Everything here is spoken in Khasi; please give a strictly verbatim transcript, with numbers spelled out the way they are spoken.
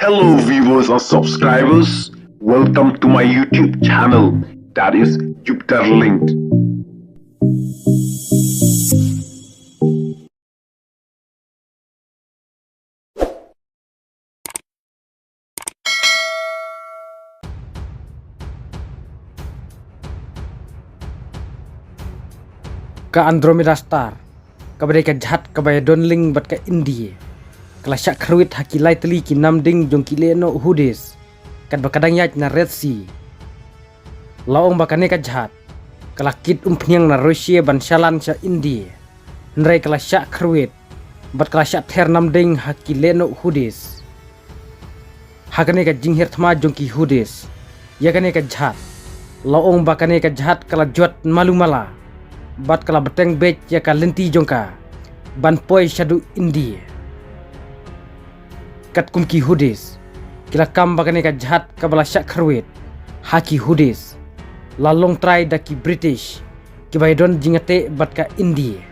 Hello viewers and subscribers, welcome to my YouTube channel, that is Jupiter Linked. Ka Andromeda Star, kaba dei ka jhat kaba ïadon link bad ka India, ka la shah khrwit ha ki lai tylli ki namding jong ki lehnoh Houthis, katba ka dang ïaid na Red Sea. La ong ba kane ka jhat ka la kit umphniang na Russia ban shalan sha India, hynrei ka la shah khrwit bad ka la shah ther namding ha ki lehnoh Houthis. Ha kane ka jinghiar thma jong ki Houthis ïa kane ka jhat, la ong ba kane ka jhat ka la jot malu mala bad ka la bteng beit ïa ka lynti jong ka ban poi shaduh India. Katkum ki Houthis, ki la kam ba kane ka jhat kaba la shah khrwit ha ki Houthis la long trai da ki British, kiba ïadon jingïateh bad ka India.